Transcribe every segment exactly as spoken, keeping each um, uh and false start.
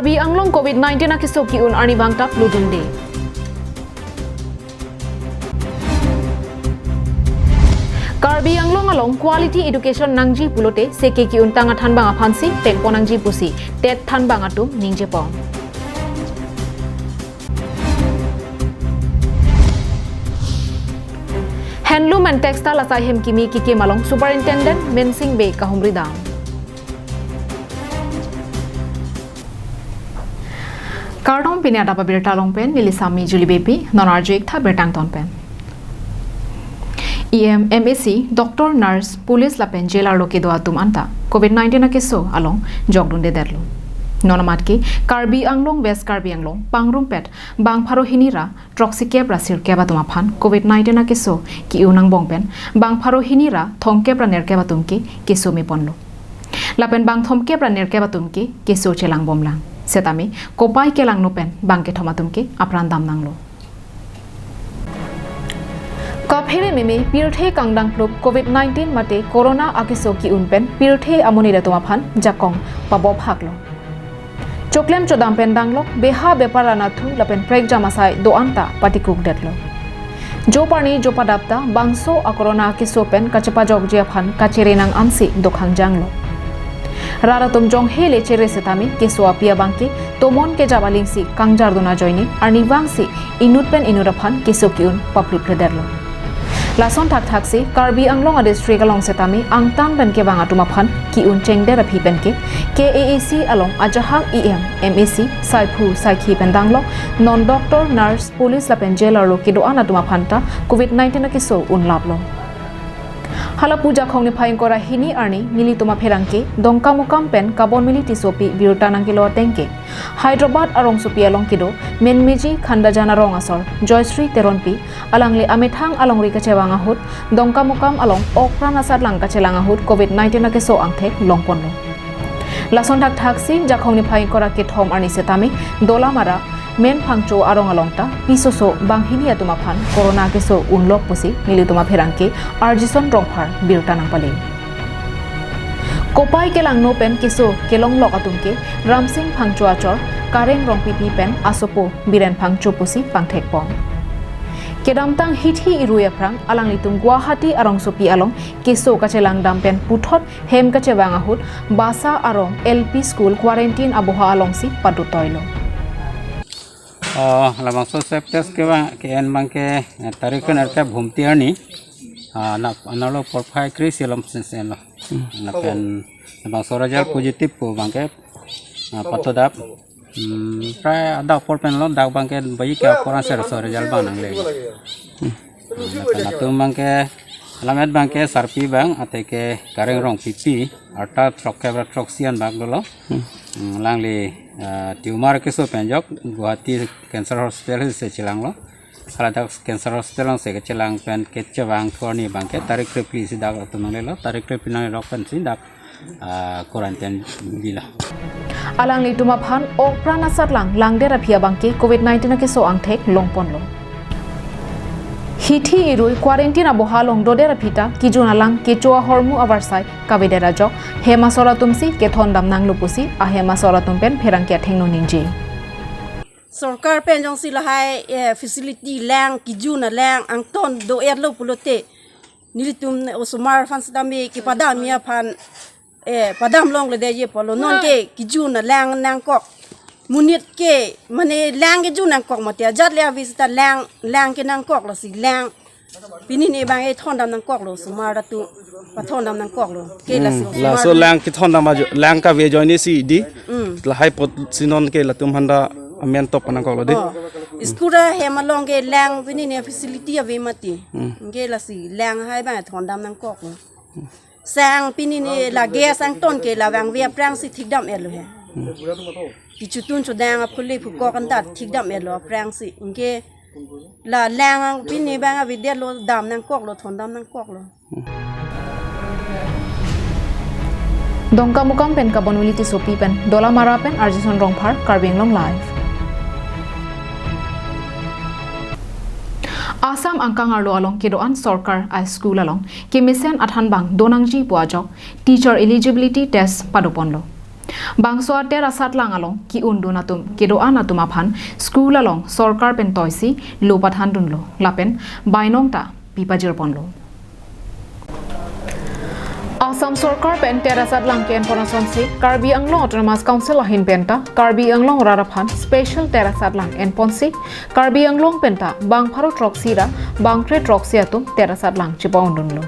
Karbi Anglong covid nineteen akeso ki-un arnivang ta pludunde. Karbi Anglong along quality education nangji pulote seke ki-un tang athanbang aphansi pekpon nangji pusi TET thanbang atum ningjepon. Handloom and Textile asai hem kimi kekim along Superintendent Mensing Bey kahumri dam. Kardom, pini adap abirta along pen neli Sami Juli Beypi, non arju-ik tha birta angton pen. E M, M A C, doctor, nurse, police lapen jail arlo kedo atum anta covid nineteen akeso along jokdundedetlo. Non amat ke Karbi Anglong, West Karbi Anglong pangrumpet bang pharo hini ra throksi kep ra sirkep atum aphan covid nineteen akeso ki-un angbong pen bang pharo hini ra thomkep ra nerkep atum ke keso meponlo. Lapen bang thomkep ra nerkep atum ke keso chelangbomlang. Setame kopai kelangno pen bang kethom atum ke apran damnanglo. Kaphere meme pirthe kangdang plup covid nineteen mate corona akeso ki-un pen pirthe amonit atum aphan jakong pabophaklo. Choklem chodam pen danglok beha bepar anathu lapen prekjam asai do-an ta patikukdetlo. Jo parni jo padap ta bangso a corona akeso pen kachepajokji aphan kachere nang ansi dokhangjanglo. Rat atum jonghe le chere setame keso api abang ke tomon kejap alingsi kangjardun ajoine arnivangsi inut pen inut aphan keso ki-un paplutkledetlo. Lason thakthaksi Karbi Anglong a district along setame angtan pen kevang atum aphan ki-un chengdet aphi pen ke K A A C along ajahak E M, M A C, saiphu saikhi pen danglok non doctor, nurse, police lapen jail arlo kedo-an atum aphan ta covid nineteen akeso unlaplo. Hala pu Jakhong niphai ingkoi ra hini arni nelitum apherangke Dongkamukam pen Kabonmili Tissopi birta nangkelo ateng ke Hyderabad arongsopi along kedo Menmeji Khandajan arong asor Joyshree Teronpi alangli amethang alongri kachevang ahut Dongkamukam along okpran asatlang kachelang ahut covid nineteen akeso angthek longponlo. Lason thakthaksi Jakhong niphai ingkoi ra kethom arni setame Dolamara Men Phangcho arong along ta pisoso banghini atum aphan corona keso unlok pusi nelitum apherangke Arjison Rongphar birta nangpale. Kopai kelangno pen keso kelonglok atum ke Ramsing Phangcho achor Kareng Rongpipi pen asopo Biren Phangcho pusi pangthekpon. Kedamtang hithi irui aphrang alanglitum Guwahati arongsopi along keso kachelangdam pen puthot hem kachevang ahut Basa arong L P school quarantine aboha alongsi padutoilo. Oh, labangso swab test kevang ke-en abang ke, eh, tarik nerkep Bhumti arni. Ah, na, anarlo porphai kre-isi alom sensen lo. Hmm. Lapen labangso result positive pu abang ke, ah, patodap. Hmm, prai adap apor pen lo, dak abang ke bayi ke apor anser so result abang nangle. Hmm. Lapen latum abang ke, alamet abang ke sarpi abang, ateke Kareng Rongpipi, arta throkkep ra throksi an bak dolo. Hmm. Hmm, alangli, ah, tumor keso pen ajok, Guwahati Cancer Hospital si chelanglo. Hala dak Cancer Hospital alongsi kachelang pen kechevang thu arni abang ke tarik krephli si dak atum nanglelo, tarik krephli nanglelok pensi dak, ah, quarantine bilo. Alanglitum aphan okpran asatlang langdet aphi abang ke covid nineteen akeso angthek longponlo. Hithi irui quarantine aboha along dodet aphi ta kejun alang kecho ahormu avarsai kavedet ajok hem asor atumsi kethondam nanglo pusi ahem asor atum pen pherangke athengno ningje. Sorkar pen jongsi lahai, eh, facility lang kejun alang angton do-etlo pulote nelitum osomar aphan setame kepadam aphan, eh, padam longledetji apotlo. Non ke kejun alang nangkok. Monit ke mane lang kejun nangkok mati ajat le avi seta lang, lang ke nangkok lasi lang. Pini ne abang ke thondam nangkoklo, osomar atum pathondam nangkoklo. Ke lasi, hmm, osomar laso atum lang kethondam ajo, lang kave ajoine si di. Hmm. Lahai apotsi non ke latum aphanta amen top nangkoklo di. Oh. School ahem along ke lang pini ne facility ave mati. Hmm. Ke lasi lang hai abang thondam nangkoklo. Sang pini ne la gas angton ke la vangve aphrangsi thikdam-etlo he. Hmm. Kechotun chodang aphule phukok anta thikdam-etlo aphrangsi. Anke la lang pini abang avedetlo, dam nangkoklo, thondam nangkoklo. Dongkamukam pen Kabonmili Tissopi pen Dolamara pen Arjison Rongphar, Karbi Anglong Live. Assam angkang arlo along kedo-an sorkar a school along kemesen athanbang donangji pu ajok teacher eligibility test padoponlo. Bangso aTET asatlang along ki-undun atum kedo-an atum aphan school along sorkar pen toisi lo pathandunlo lapen bainong ta pipajirponlo. Assam sorkar pen TET asatlang ke-enpon asonsi Karbi Anglong Autonomous Council ahin penta Karbi Anglong arat aphan special TET asatlang enponsi Karbi Anglong penta bang pharo throksi ra bang kre throksi atum TET asatlang chepa-undunlo.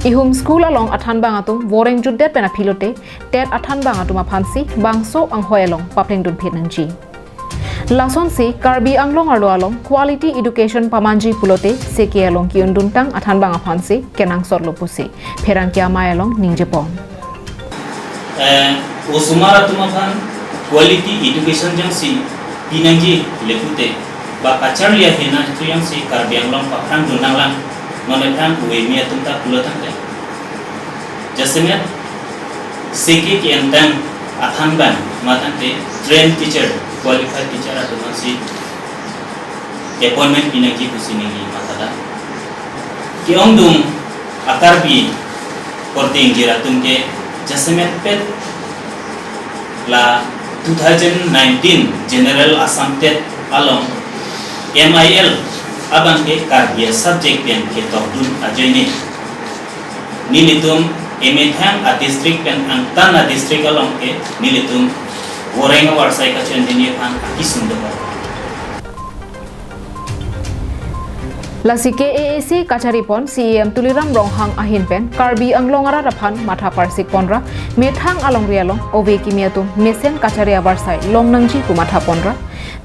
Ihum school along athanbang atum voreng jutdet pen aphi lote TET athanbang atum aphansi bangso anghoi along paplengdunphit nangji. Lasonsi Karbi Anglong arlo along quality education pamanji pulote seke along ki-unduntang athanbang aphansi kenangsotlo pusi pherangke amei along ningjepon. Eh, osomar atum aphan quality education jongsi pinangji lepute ba kacharli ahin athu jongsi Karbi Anglong paphrangdun nanglang, non ephrang uemi atum ta pulo tangte. Jasemet seke ke-entang athanbang matangte trained teacher, qualified teacher atum aphansi appointment pinangji pusi neli mathadam. Ke-ongdung a-Karbi korte ingjir atum ke jasemet pet la two thousand nineteen General Assam TET along M I L abang ke Karbi a-subject pen ketokdun ajoine nelitum emethang a-district pen angtan a-district along ke nelitum voreng avarsai kacho-endunji aphan akisung dokok. Lasi K A A C kacharipon C E M Tuliram Ronghang ahin pen Karbi Anglong arat aphan matha parsikpon ra methang alongri along ove kimi atum mesen kachari avarsai long nangji pu mathaponra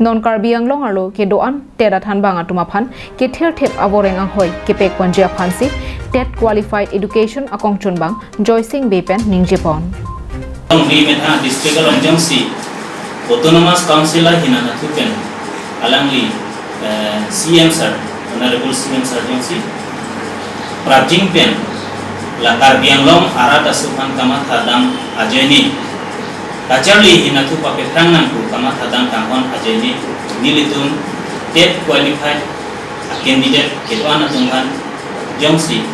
non Karbi Anglong arlo kedo-an TET athanbang atum aphan kethirthip avoreng anghoi kepekponji aphansi TET qualified education akongchunbang Joysing Bey pen ningjepon. Along ri methang district along jongsi Autonomous Council ahin anatthu pen alangli, eh, C M sir, Honorable C M sir jongsi prapjin pen la Karbi Anglong arat aso aphan kamathadam ajoine kacharli ahin athu papephrang nang pu kamathadam tanghon ajoine nelitum TET qualified candidate kedo-an atum aphan jongsi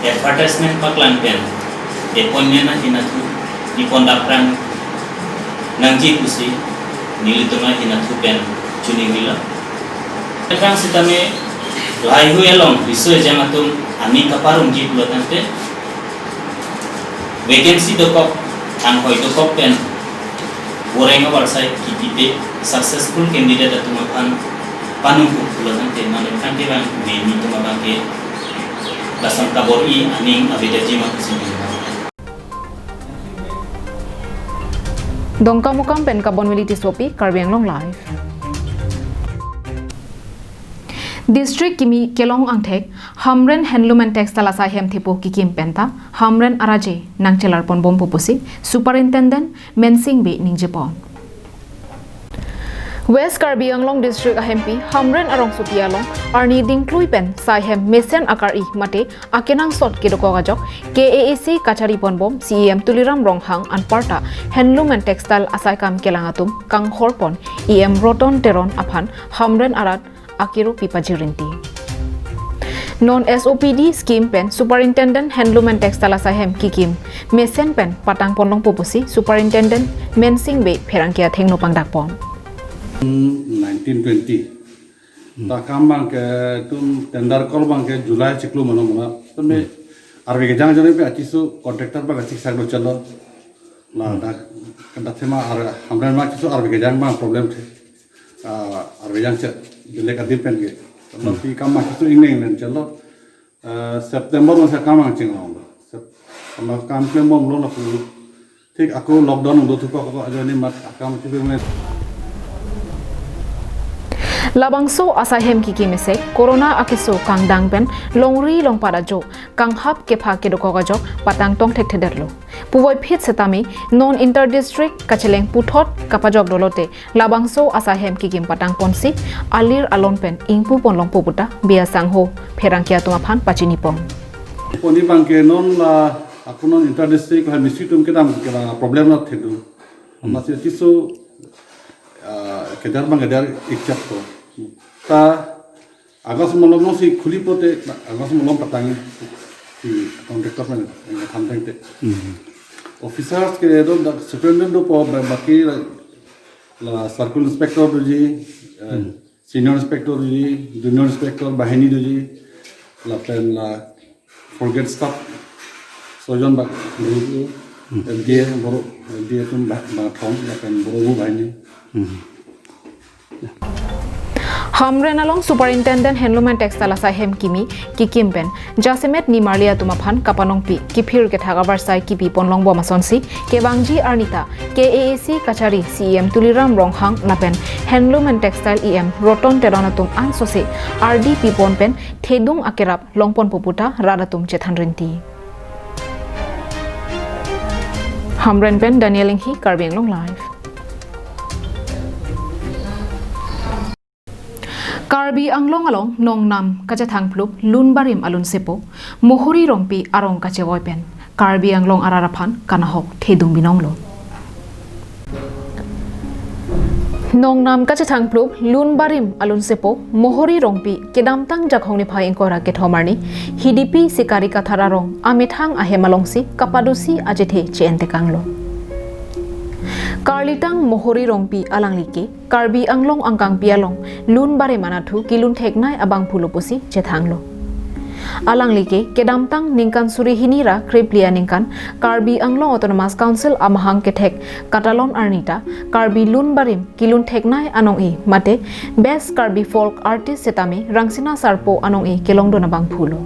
advertisement paklang pen appointment ahin athu nipon daprang nangji pusi nelitum ahin athu pen choningri lo. Aphrang sitame lahai hui along riso ejang atum aning kaparumji pulo tangte vacancy dokok, anghoi dokok pen voreng avarsai kipipe successful candidate atum aphan panung pulo tangte mane tangte bang nelitum abang ke lasam kabor-i aning avedetji ma pusi neli. Dongkamukam pen Kabonwili Tissopi, Karbi Anglong Live. District kimi kelong angthek Hamren Handloom and Textile asai hem thepo kikim penta Hamren araje nangchelarponbom pu pusi Superintendent Mensing Bey ningjepon. West Karbi Anglong District ahempi Hamren arongsopi along arni dingklui pen sai hem mesen akar-i mate akenangsot kedokok ajok K A A C kachariponbom C E M Tuliram Ronghang anparta Handloom and Textile asai kam kelang atum kanghorpon E M Roton Teron aphan Hamren arat akero pipajirinti. Non S O P D scheme pen Superintendent Handloom and Textile asai hem kikim mesen pen patangponlongpo pusi Superintendent Mensing Bey pherangke athengno pangdakpon. Nineteen twenty. Ta kam abang ke itum tender call abang ke July chiklo mano mano. Tame arve kejang jone pe achiso contractor abang achik saklo chalo. La dak kanda thema ar Hamren ma chiso arve kejang abang problem the. Ah, arve kejang che belek adim pen ke. Tame pi kam ma chiso ingneng nen chalo. Ah, September masa kam abang chinglonglo. Sep-, kam klembomlo lapu. Thik ako lockdown do thupo ako ajoine mat akam chipe me. Labangso asai hem kikim isi corona akeso kangdang pen longri longpat ajo kanghap kepha kedokok ajok patangtong thekthedetlo. Puvoiphit setame non inter district kacheleng puthot kapajok dolote labangso asai hem kikim patangponsi alir alon pen ingpuponlongpo puta Bey asangho pherangke atum aphan pachinipon. Poni abang ke non la ako non inter district la misi atum kedam ke la problem la thedu. Masi chiso, ah, kedar abang kedar ikchap to. Ta August malom si khuli pote August malom patang si contractor pen yang thamteng te. Hmm. Officers ke do, dak superintendent dopo, ba-, baki la, la circle inspector doji, eh, senior inspector doji, junior inspector, bahini doji, lapen la four grade staff sojon bak doji, L D A boro, L D A atum bak, bak thong, lapen boro bu bahini. Hamren along Superintendent Handloom and Textile asai hem kimi kekim pen jasemet nimarli atum aphan kapanongpi kiphir kethak avarsai kipi ponlongbom asonsi kevangji arni ta K A A C kachari C E M Tuliram Ronghang lapen Handloom and Textile E M Roton Teron atum ansose ardi pipon pen thedung akerap longponpo pu ta rat atum chethan rinti. Hamren pen Daniel Enghi, Karbi Anglong Live. Karbi Anglong along nongnam kachethangphlup lun barim alun sepo Mohori Rongpi arong kachevoi pen Karbi Anglong arat aphan kanahok thedung binonglo. Nongnam kachethangphlup lun barim alun sepo Mohori Rongpi kedamtang Jakhong niphai ingkoi ra kethom arni Hidipi Sikari Kathar arong amethang ahem alongsi kapadosi achethe che-en tekanglo. Karlitang Mohori Rongpi alangli ke Karbi Anglong angkangpi along lun barim anatthu kilun theknei abangphulo pusi chethanglo. Alangli ke kedamtang ningkan suri hini ra krephli aningkan Karbi Anglong Autonomous Council amahang kethek katalon arni ta Karbi lun barim kilun theknei anong-e mate Best Karbi Folk Artist setame Rangsina Sarpo anong-e kelongdun abangphulo.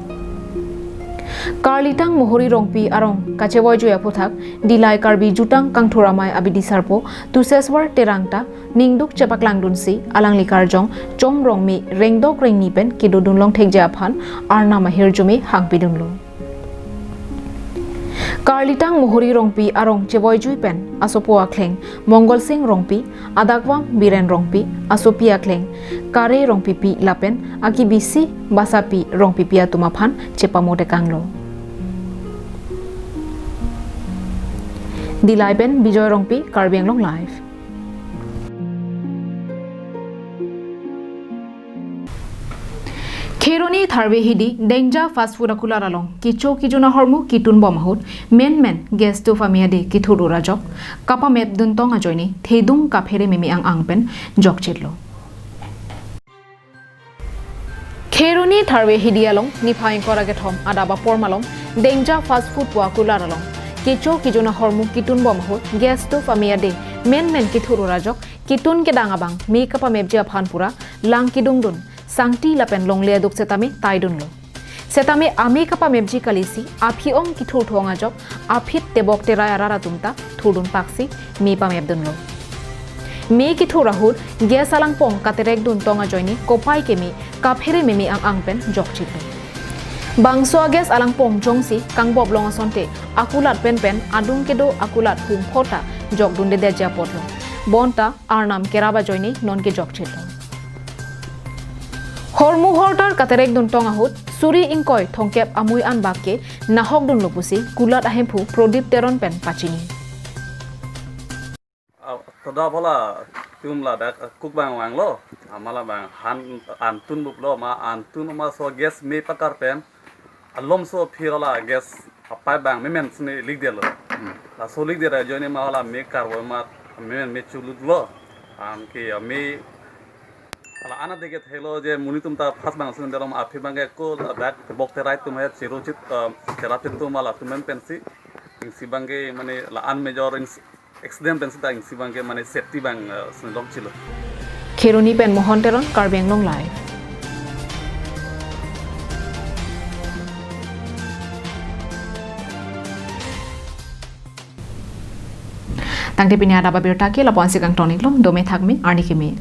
Karlitang Mohori Rongpi arong kachevoijui aphuthak Dillai Karbi Jutang Kangthur Amei abidi sarpo Tuseswar Terang ta ningduk chepaklangdunsi alangli karjong chom rongme rengdok rengni pen kedodun longthekji aphan arnam ahirjume hangpidunlo. Karlitang Mohori Rongpi arong chevoijui pen asopo akleng Mongol Sing Rongpi, adakvam Biren Rongpi, asopi akleng Kare Rongpipi lapen akibisi Basapi Rongpipi atum aphan chepamo tekanglo. Dillai pen Bijoy Rongpi, Karbi Anglong Live. Kheroni Tharve Hidi Dengja Fast Food akulat along kecho kejun ahormu kitunbom ahut menmen gas stove ame ade kethur-ra ajok kapamepdun tong ajoine thedung kaphere meme ang-ang pen jokchitlo. Kheroni Tharve Hidi along niphai ingkoi ra kethom adap apor malom Dengja Fast Food pu akulat along kecho kejun ahormu kitunbom ahut gas stove ame ade menmen kethur-ra ajok ketun kedang abang me kapamepji aphan pura lang kedungdun sangti lapen longle aduk setame taidunlo. Setame ame kapamepji kalisi aphi-ong kethurthu-ong ajok aphit tebok terai arat atum ta thurdun paksi me pamepdunlo. Me kethur ahut gas alangpong katerekdun tong ajoine kopai keme kaphere meme ang-ang pen jokchitlo. Bangso a-gas alangpong jongsi kangbop long asonte akulat penpen adung kedo akulat hum phota jokdundedetji apotlo. Bonta arnam kerap ajoine non kejokchitlo. Hormu hortar katerekdun tong ahut suri ingkoi thomkep amui anbak ke nahokdunlo pusi kulat ahemphu Prodip Teron pen pachini. Ah, toda bola tum ladak, ah, kuk bang vanglo, ah, ma labang han antun buplo, ma antun ma so gas me pakar pen alomso phir la gas apai bang memen sini likdetlo. Hmm. Laso likdet ajoine ma la me karvoi ma memen me chulutlo. Anke me la-an adeke thelo je monit atum ta fast bang sini delom aphi bang ke ko ladak bok terai atum he chiruchit, eh, cherapchit atum ma latum men pensi. Isi bang ke mane la-an major ins-, accident pen sita isi bang ke mane safety bang, eh, sini longchilo. Kheroni pen Mohon Teron, Karbi Anglong Live. Tangte pini adap abirta ke lapu-ansi kangton-iklo, dome thakme, arni keme.